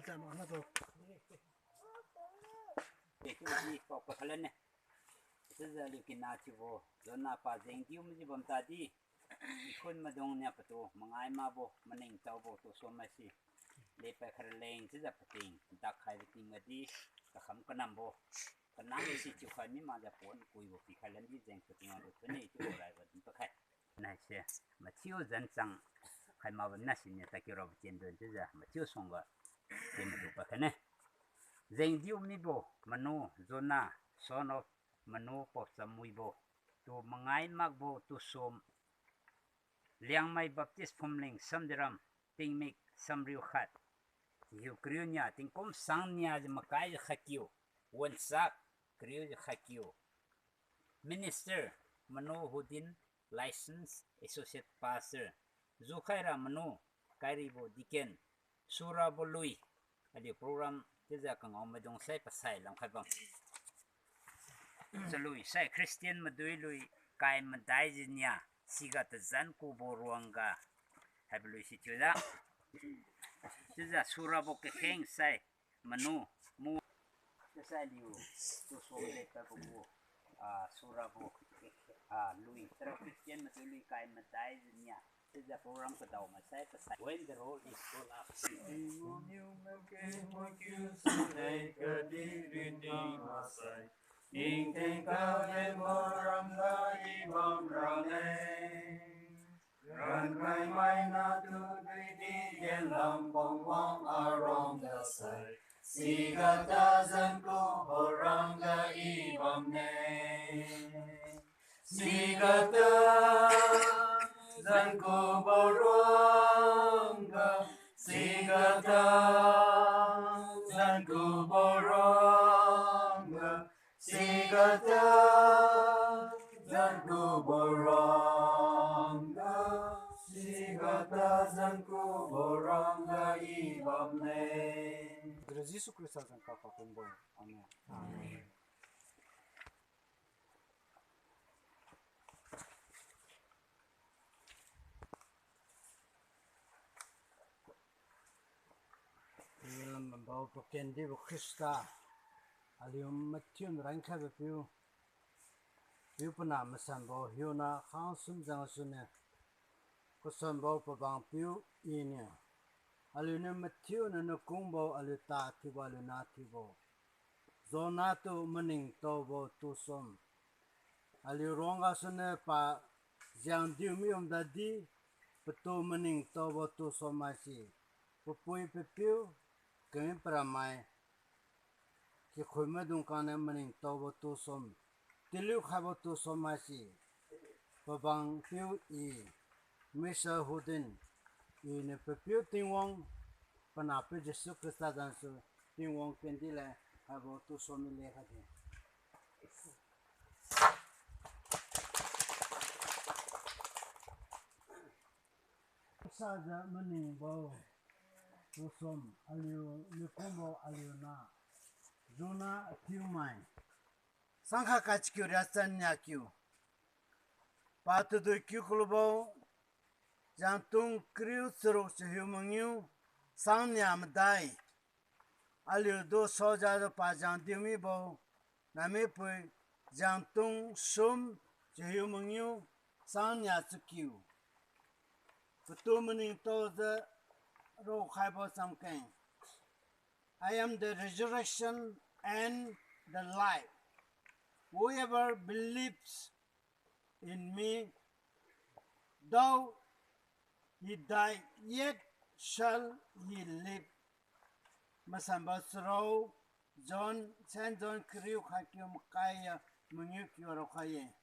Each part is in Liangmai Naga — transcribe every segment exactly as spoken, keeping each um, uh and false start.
Di pao pakhalan ne. Chiujiu aliu kina chiubo, Jonah pa jengdiu majiu bam tadi, kikhun maidung niu patu mangai makbo, maningtaobo tusom maise, lepai kharaleng chiujiu pating dakkhaibo tingga di, kakham kanambo, kanam si chiukhai mi makjiu pon kuibo pikhai lamdi jeng pating wangbo thune chiubo raibo din pakhai. Naise, mathiu zan chang khai makbo na siniu tadkiu rabo tien don chiujiu mathiu suangga tien madu pakhaine. Jengdiu mibo manu Jonah, son of manu paocham wibo, tu mangai makbo tusom, Liangmai Baptist Phumling Samderam, tingmik samriu khat, hiu kariu nia, tingkum sang niajiu makaijiu khatkiu, wonchak kariujiu khatkiu. Minister manu Hudin, Licensed Associate Pastor. Jukhaira manu, kairibo deacon, surabo lui. Aliu program chiujiu kangao maidung sai pasai lamkhai bam. Chalui sai Christian madui lui kai madaijiu nia, siga tazan kubo ruangga, haibo lui si thiujiu. Chiujiu surabo kakheng sai manu, mu, chiusai aliu, tusom lepadbo gu, ah, surabo, ah, lui, chara Christian madui lui kai madaijiu nia, chiujiu program kadao maksai pasai. When the roll is called up. Ningting kaden bo ramga i bamraleng. Rankhai maina tu duidi genlam bamwang arong gasai. Siga tazan kubo ramga i bamne. Siga tazan kubo ramga, siga tazan kubo ramga, siga tazan kubo ramga, siga tazan kubo ramga i bamne. Dra Jesu Khrista zan kapa kumbo. Amen. Amen. Ilam bambo pakendibo Khrista, aliu mathiu nraikhaibo piu, piu pana masanbo hiuna khang sum jang sune, kasanbo pabang piu iniu, aliuniu mathiu nana kungbo aliu ta thiubo aliu na thiubo. Jonah tu maningtaobo tusom. Aliu ruangga sune pa jangdiu mium dadi patu maningtaobo tusom maise. Papui papiu, kami paramai, kikhun maidung kangniu maningtaobo tusom, tiliu khaibo tusom maise. Pabang piu i, Mister Hudin, iniu papiu Tingwang, panahpiu Jesu Khrista zansu Tingwang kendi le haibo tusom mi le khatdi. Sajiu maningbo tusom aliu niu kungbo aliu na, Jonah athiumai. Sangkha kachikiu riachan niakiu. Pa tadui kiu kulubo, jangtung kariu charuk chahiu mangiu, sang nia madai. Aliutu saojiu pa jangdiu mibo, namipui jangtung sum chahiu mangiu, sang nia chakiu. Patu maningtaojiu raokhaibo chamkeng. I am the resurrection and the life. Whoever believes in me, though he die, yet shall he live. Masanbo charao, John, Saint John kariu khatkiu makai ya mangiu kiu raokhai-e.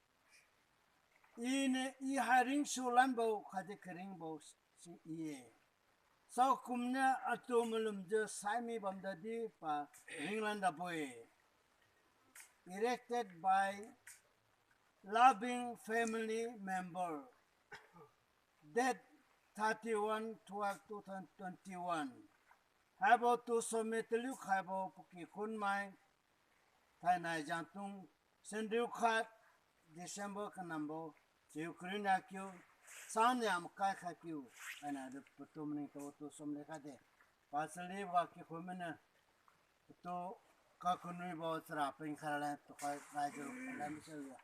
Iniu I hai ringsu lanbo khatdi karingbo si I-e. Saokumniu atu malumjiu saimi bamdadi pa ringlan rabo-e. Erected by loving family member. Date thirty-one twelve two thousand twenty-one. Haibo tusom mi taliu khaibo pakikhunmai, thainai jangtung sanriu khat December kanambo, chiu kariu niakiu, sang nia makai khatkiu, thainai patu maningtao tusom le khatde. Pastor Lee wa kikhun mane, tu kakunuibo chara peng kharale, tu kai, kai tu, lam se ya.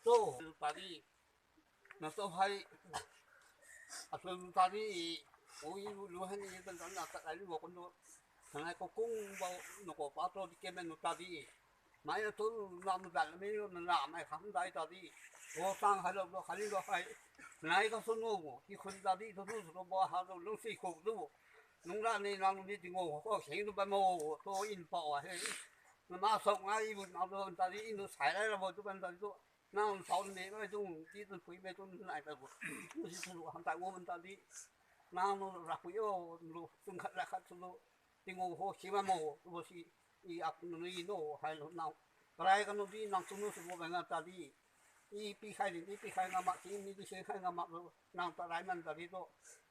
To, padi. Natu hai, asu tadi, ui lu hai ni tan tan na tat ai lu ko nu. Tanai ko kung bau no ko pa to di ke men nu tadi. Mai na tu na mu dan mi na na mai kham dai tadi. Ko sang hai lo lo khali lo hai. Nai ka su nu mo, ki khun tadi tu tu su lo bo ha lo lo si ko tu. Nung ra ni nang ni di ngo ko sing tu ba mo to in pa wa he. Na ma so ngai bu na lo tadi in tu sai lai la bo tu ban tadi tu. Nang tao ne mai tung, ti tung pui mai tung nai ta gu. Tung si tung hang tai wo man ta di. Nang nu ra pui o, lu tung khat la khat tung lu. Tingwang ho si ma mo, lu si i ak nu i no, hai lu nang. Kalai ka nu di nang tung nu si mo bang ta di. I pi khai di, i pi khai ngam mak, i ni di si khai ngam mak lu. Nang ta rai man ta di to.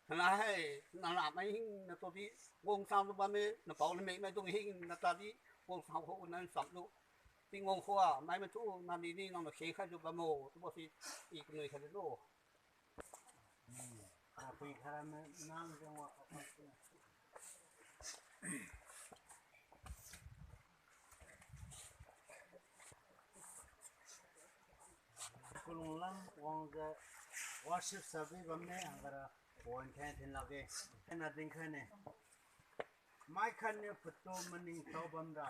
Kana hai, nang la mai hing na to di. Wong sang lu ba me, na pao na me mai tung hing na ta di. Wong sang ho nan sam lu. Tingwang khua, mai mathu, nani ni nang na kheng khai jiu bambo, tubo si, i kunui khai jiu lo. Hmm. Apui khara me, nang jeng wa kha kha si. Kulung lam wang jiu worship service bam ne, hangkara point khen thin lakge. Kena ding khen ne. Mai khatniu patu maningtao bamra,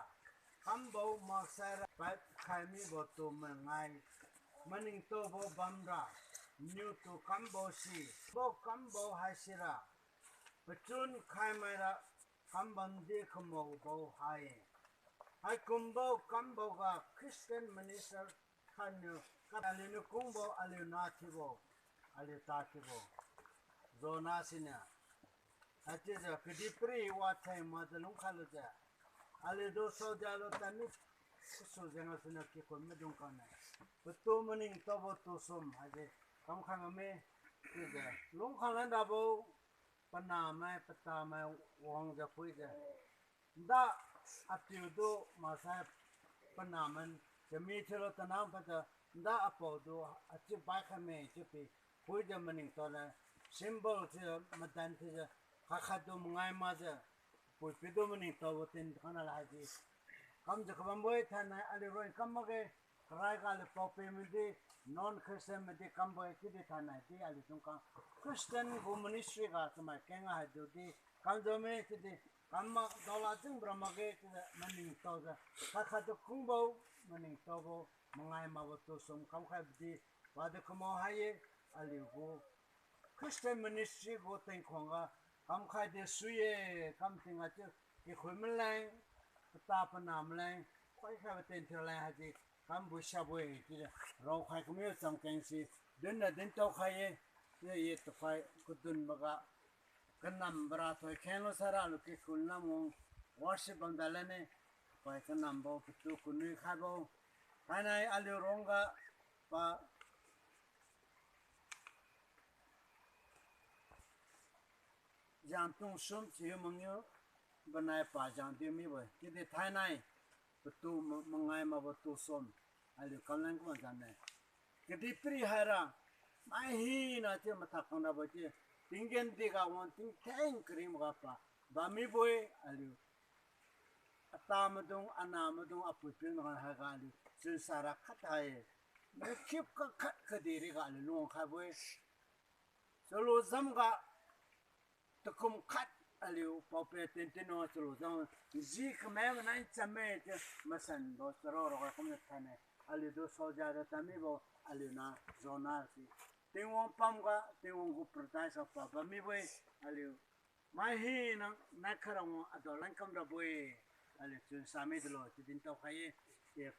kambo maksai ra pad khai mibo tu mangai maningtaobo bamra, niu tu kambo si, bo kambo haisira, pachun khai maira kambam di kamaobo hai. Haikumbo kambo ga Christian minister khatniu, ka aliuniu kungbo, aliu na thiubo, aliu ta thiubo. Jonah siniu. Haichiujiu kadihpiri watheng makjiu lungkhailujiu, aliutu saojialu tani kasu jeng gasuniu kikhun maidung kang ne. Patu maningtaobo tusum haise kamkhai mame. Chiujiu lungkhang lan rabo panahmai, patahmai wangjiu phuijiu. Nda apiutu maksai panahmai chami thiulo tanang pata nda apaotu achiu bai khaime chiu pi phuijiu maningtao le symbol thiujiu madan thiujiu khat khattu mangai makjiu pui pitu maningtaobo tin kana la haidi. Kamjiu kabambo-e thainai aliu roi kam makge, karai ga aliu paopi midi, non Christian midi kambo-e chiudi thainai di aliu dungkang Christian gu ministry ga chamai keng haidu di kamjiu me chiudi kam mak daola jing bra makge chiujiu maningtaojiu khat khattu kungbo maningtaobo mangai makbo tusum kamkhai bidi wadi kamao hai-e. Aliu gu Christian ministry gu tingkhuang ga kamkhai di sui-e, kam tingga chiu kikhui maleng, pata pana maleng, khoikhaibo ten thiu leng haidi kambo siabo-e chiujiu raokhai kamiu chamkeng si dinna dintao khai-e. Chiujiu ye tukhai kadunboga kanambo ra thoi khenglu saira aliu kikhun lam wang worship bam dalane, pai kanambo patu kanui khaibo. Thainai aliu rongga pa Jangtung sum thiu mangiu, banai pa jang diu mibo-e. Chiudi thainai, patu ma-, mangai makbo tusum, aliu kamlan kuma jam ne. Kadihpiri haira, mai hina chiu mathak kang rabo chiu, tinggen diga wang tingtheng karing maga pa bam mibo-e, aliu ata maidung, ana maidung, apui piu maidung haiga aliu chunsa ra khat hai-e. Nakhip kakhat kadihriga aliu lungkhaibo-e. Chalu zam ga takum khat aliu paope tintin o chalu zam ji kamai manai chamme chiu masanbo charao raoga kumjiu thainai. Aliutu saojiu tamibo aliu nah Jonah si Tingwang pam ga, Tingwang gu paradise ga pabam mibo-e. Aliu mai hina nai kharang wang adao lan kam rabo-e. Aliu chunsa midulo chiu dintao khai-e. Ye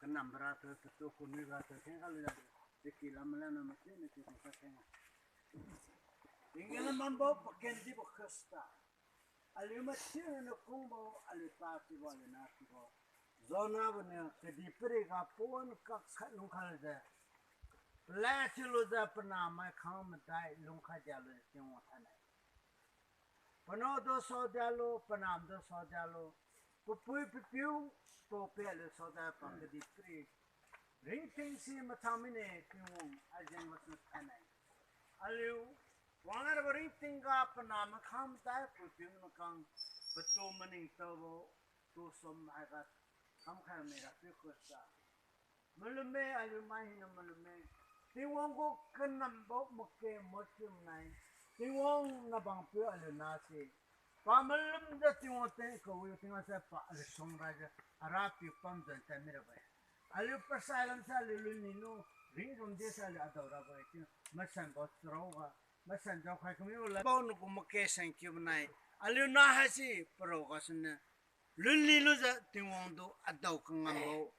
kanam bara tu, katu kunui bara tu kheng khalu jade. Chiki lam malan na mathiu na chiu khat kheng. Tinggen lam mambo pakendibo Khrista. Aliu mathiu na kungbo, aliu ta chiubo, aliu na chiubo. Jonah boniu kadihpiriga pawan kakhat lungkhai lujiu, palad thiulujiu panahmai khang madai lungkhai dialujiu Tingwang thainai. Panahtu saodialu, panahmaitu saodialu, papui papiu, paope aliu saodia pa kadihpiri. Ringting si mathang mine Tingwang ajeng masu thainai. Aliu wangrabo ringting ga panahmai khang madai puipiu manikang patu maningtaobo tusom haiga kamkhai mira piu Khrista. Malumme, aliu mai hina malumme. Tingwang gu kanambo make machiu manai. Tingwang nabangpiu aliu nasi. Pa malumjiu Tingwang teng kawi Tingwang sai pa aliu sungraijiu arapiu pamzan tai mirabo-e. Aliu pasai lamsa aliu lunlinu ringrum desa aliu adao rabo-e chiu masanbo charao ga masan jaokhai kamibo labo nagu make sankiu manai. Aliu nah haise parao gasuniu lunlilujiu Tingwang tu adao kangambo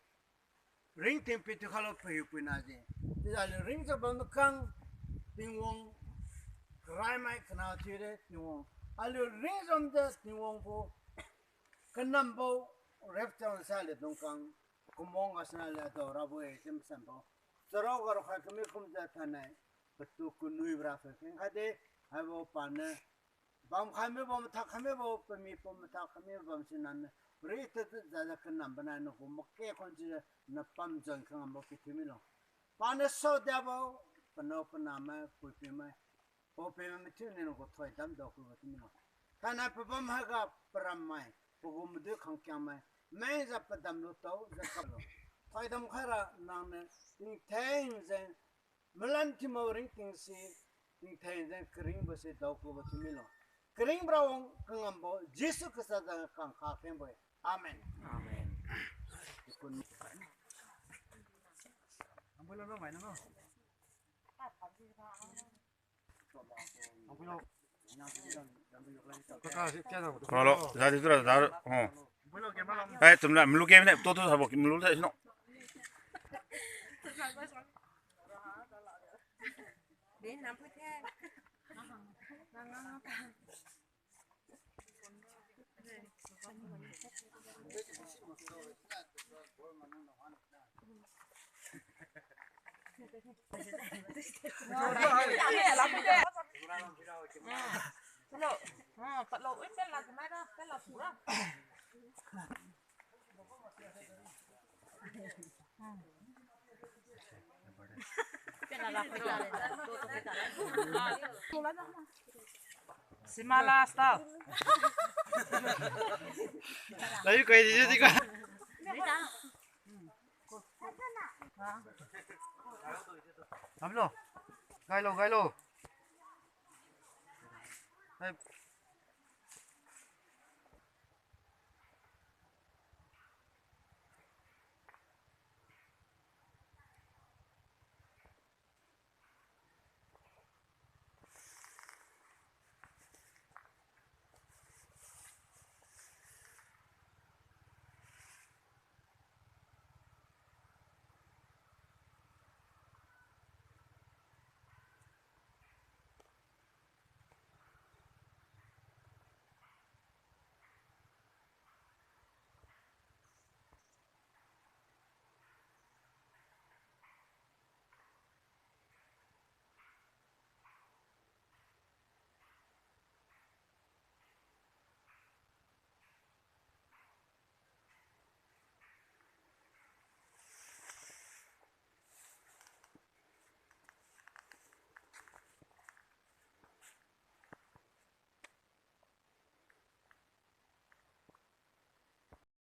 ringting pitu khailo pahiupuina je. Chiujiu aliu ringjiu bam nakang Tingwang karaimai kana thiude Tingwang. Aliu ringjamjiu Tingwang gu kanambo rapture sa aliu dungkang kumwang gasuniu aliu adao rabo-e chiu masanbo charao ga raokhai kami kumjiu thainai patu kunui bara phai kheng khaide. Haibo paniu bamkhai mibo mathak khai mibo pami pum mathak khai mibo bam sinaniu ri tatu jajiu kanam banai nagu make khon chiujiu napam jon kangambo pithiu milo. Paniu saodiabo, panao panahmai, puipiumai, paopiumai mathiuniu nagu thoidam daokubo thiu milo. Thainai pabam haiga parammai, pagu madui khangkiangmai, mengjiu padam lutao jiu kaplo. Thoidam khaira nangniu tingtheng jeng malan thiubo ringting si, tingtheng jeng karingbo si daokubo thiu milo. Karingbora wang kangambo Jesu Khrista zan kangkha khengbo-e. Amen. Amen. Hello, jadi tu dah, dah, oh. Eh, tumla, melu game ni, tu, tu, sabo, melu le, sino. Simala style. Layu kai di jadi ka. Hamlo. Gailo, gailo. Hai.